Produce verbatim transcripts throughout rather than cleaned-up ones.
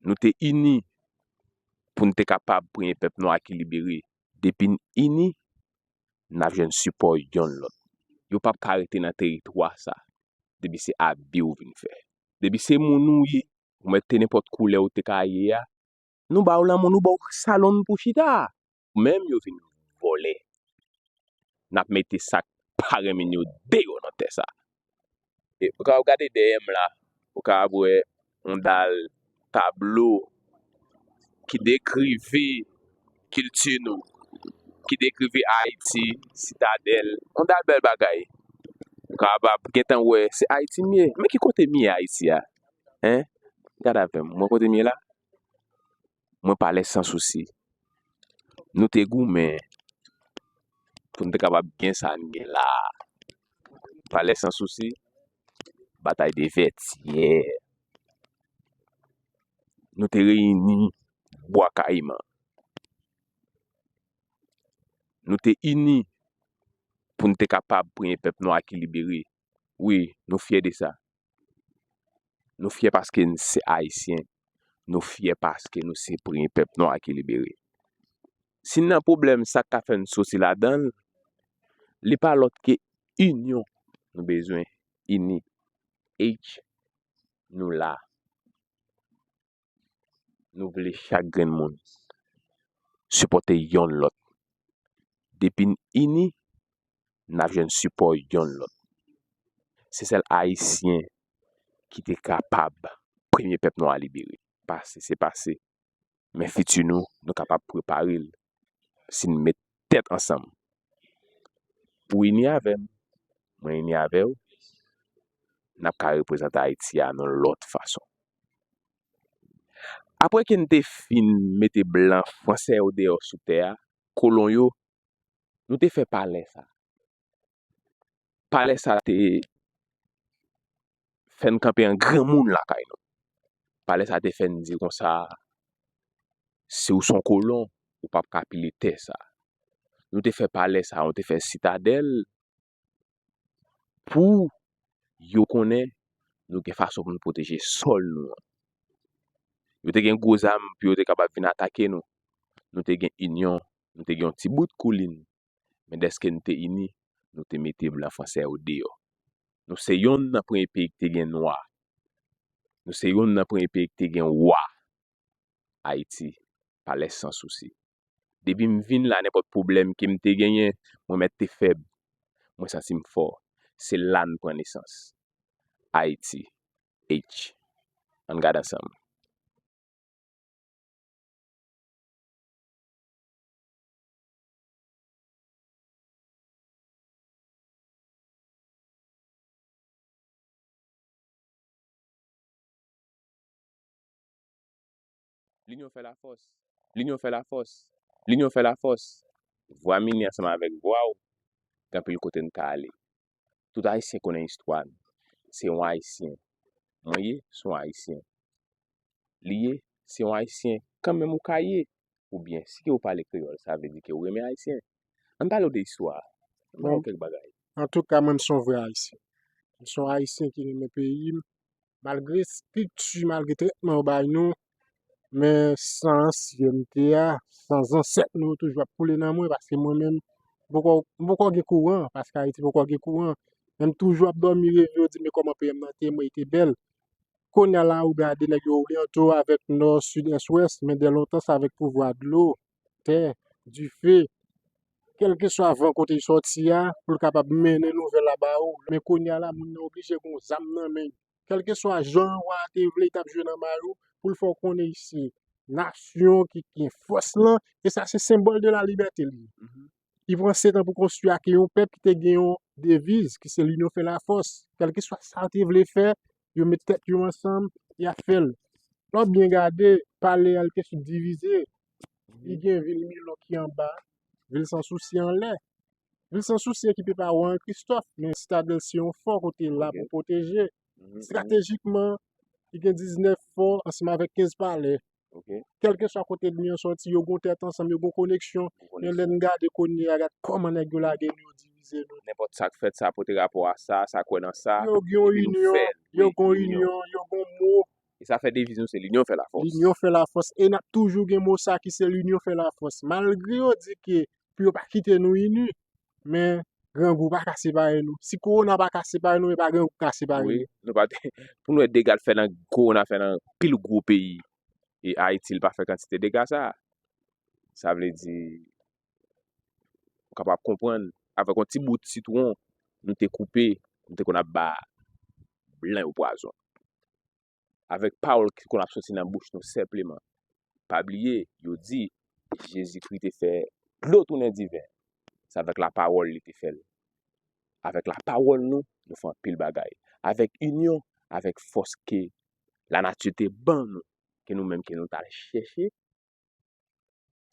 Nou te ini pou n te kapab premye pèp nwa ki libere. Depi n ini, n ap jwenn sipò yonn lòt. Yo p ap ka rete nan teritwa sa. Depi se abi ou vin fè. Depi se moun ou ye, ou mèt te nenpòt koulè ou te ka ye a, nou ba w lanmou, nou ba w salon n pou chita. Ou menm yo vin vòlè. N ap mete sa k pa renmen yo deyò nan tè sa. E, ou ka gade dèyè m la, ou ka wè yon dal tablo ki dekrive kilti nou, ki dekrive Ayiti, Sitadèl, yon dal bèl bagay. Ou kapab gentan wè se Ayiti m ye. Men ki kote m ye Ayiti a? Hein? Gade avè m, mwen kote m ye la? Mwen Palè Sansousi. Nou te goumen pou n te kapab gen sa n gen la a. Palè Sansousi, batay de Vètyè. Nou te reyini Bwa Kayiman. Nou te ini pou n te kapab premye pèp nwa ki libere. Wi, nou fyè de sa. Nou fyè paske n se Ayisyen. Nou fyè paske nou se premye pèp nwa ki libere. Si n nan pwoblèm, sa k ka fè n soti ladan l, li pa lòt ke inyon. Nou bezwen ini. H, nou la. Nou vle chak grenn moun sipòte yonn lòt. Depi n ini, n ap jwenn sipò yonn lòt. Se sèl Ayisyen ki te kapab premye pèp nwa libere. Pase, se pase. Men fiti nou, nou kapab prepare l si n met tèt ansanm. Ou ini avè m, mwen ini avè w, n ap ka reprezante Ayiti a nan lòt fason. Apre ke n te fin mete blan fransè yo deyò sou tè a, kolon yo, nou te fè palè sa. Palè sa te fè n kanpe an granmoun lakay nou. Palè sa te fè n di konsa, si w se yon kolon, ou p ap ka pile tè sa. Nou te fè palè sa, nou te fè sitadèl pou yo konnen nou gen fason pou n pwoteje sòl nou an. Yo te gen gwo zam pou yo te kapab vin atake nou. Nou te gen inyon, nou te gen yon ti bout koulin. Men dèske n te ini, nou te mete blan fransè yo deyò. Nou se yonn nan premye peyi ki te gen nwa. Nou se yonn nan premye peyi ki te gen wa. Ayiti, Palè Sansousi. Depi m vin la, nenpòt pwoblèm ke m te genyen, mwen mèt te fèb. Mwen santi m fò. Se la n pran nesans. Ayiti, H. Ann gade ansanm. Linyon fè lafòs. Linyon fè lafòs. Linyon fè lafòs. Vwa Mini ansanm avèk vwa w, gen anpil kote n ka ale. Tout Ayisyen konnen istwa n. Se yon Ayisyen. Mwen ye, se yon Ayisyen. Li ye, se yon Ayisyen kanmenm ou ka ye. Oubyen, si ke ou pale kreyòl, sa vle di ke ou renmen Ayisyen. Ann pale w de istwa a. Ban yo kèk bagay. Antouka, mwen, m se yon vrè Ayisyen. M se yon Ayisyen ki renmen peyi m. Malgre estrikti, malgre trètman yo bay nou, men san ansyènte a, san zansèt nou yo toujou ap koule nan mwen, paske mwen menm, m poko, m poko gen kouran, paske Ayiti poko gen kouran. Men m toujou ap dòmi reve, yo di, men kòman peyi m nan te, mwen, te bèl. Kounye a la, ou gade nèg yo Oryanto avèk Nò, Sid, Ès, Wès, men dè lontan, se avèk pouvwa dlo, tè, dife, kèlkeswa van kote l sòti a, pou l kapab mennen nouvèl la ba ou. Men kounye a la, moun nan oblije gen yon zam nan men l. Kèlkeswa jan wa a te vle, li t ap jwe nan may ou, pou l fè w konnen se nasyon ki gen fòs lan, e sa se senbòl de la libète li ye. Li pran setan pou konstwi ak yon pèp ki te gen yon deviz, ki se Linyon fè lafòs. Kèlkeswa sa yo te vle fè, yo met tèt yo ansanm, y ap fè l. Lè w byen gade, palè a, li te sou divize. Li gen vil Milon ki anba, vil Sansousi anlè. Vil Sansousi ekipe pa wa Henri Christophe, men Sitadèl se yon fò kote l la pou pwoteje. Estratejikman, li gen diznèf fò ansanm avèk kenz palè. Kèlkeswa kote ènmi an sòti, yo gon tèt ansanm, yo gon koneksyon. Men lè n gade kounye a, gad kòman nèg yo lage nou, yo divize nou. Nenpòt sa k fèt, sa pote rapò a sa, sa kwè nan sa, yo gen yon inyon, yo gon inyon, yo gon mo. E sa fè deviz nou se linyon fè lafòs. Linyon fè lafòs. E n ap toujou gen mo sa ki se linyon fè lafòs. Malgre yo di ke pou yo pa kite nou ini, men grangou pa ka separe nou. Si kowona pa ka separe nou, e pa grangou ka separe nou. Wi, nou pa te, pou nou wè dega l fè nan kowona fè nan pil gwo peyi. E Ayiti, li pa fè kantite dega sa. Sa vle di, ou kapab konprann, avèk yon ti bout sitwon, nou te koupe, nou te konn ap ba blan yo pwazon. Avèk pawòl ki konn ap soti nan bouch nou senpleman. Pa bliye, yo di, Jezikri te fè dlo tounen diven. Se avèk lapawòl li te fè l. Avèk lapawòl nou, nou fè anpil bagay. Avèk inyon, avèk fòs ke lanati te ban nou, ke nou menm ke nou t al chèche,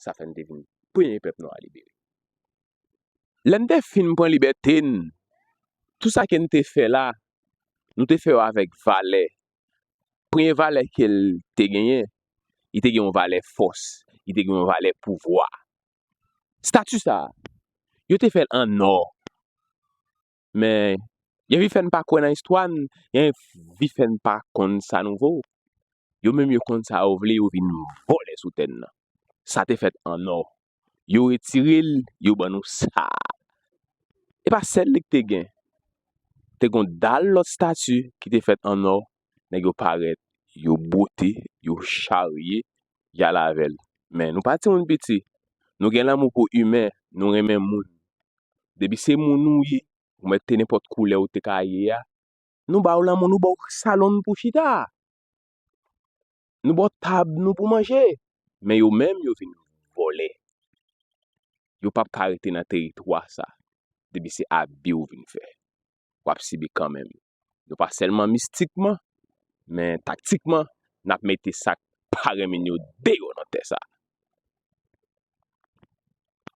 sa fè n te vin premye pèp nwa libere. Lè n te fin pran libète n, tout sa ke n te fè la, nou te fè yo avèk valè. Premye valè ke l te genyen, li te gen yon valè fòs, li te gen yon valè pouvwa. Estati sa a, yo te fè l an nò. Men, y anvi fè n pa kwè nan istwa n, y anvi fè n pa konn sa nou vo. Yo menm yo konn sa yo vle, yo vin vòlè sou tè n nan. Sa te fèt an nò. Yo retire l, yo ban nou sa. E pa sèl li k te gen. Te gon dal lòt estati ki te fèt an nò, nèg yo parèt, yo bwote, yo charye, y al avè l. Men nou pa timoun piti. Nou gen lanmou pou imen, nou renmen moun. Depi se moun ou ye, ou mèt te nenpòt koulè ou te ka ye a, nou ba w lanmou, nou ba w salon n pou chita. Nou ba w tab nou pou manje. Men yo menm, yo vin vòlè. Yo p ap ka rete nan teritwa sa. Depi se abi w vin fè, w ap sibi kanmenm. Nou pa sèlman mistikman, men taktikman, n ap mete sa k pa renmen n yo deyò nan tè sa.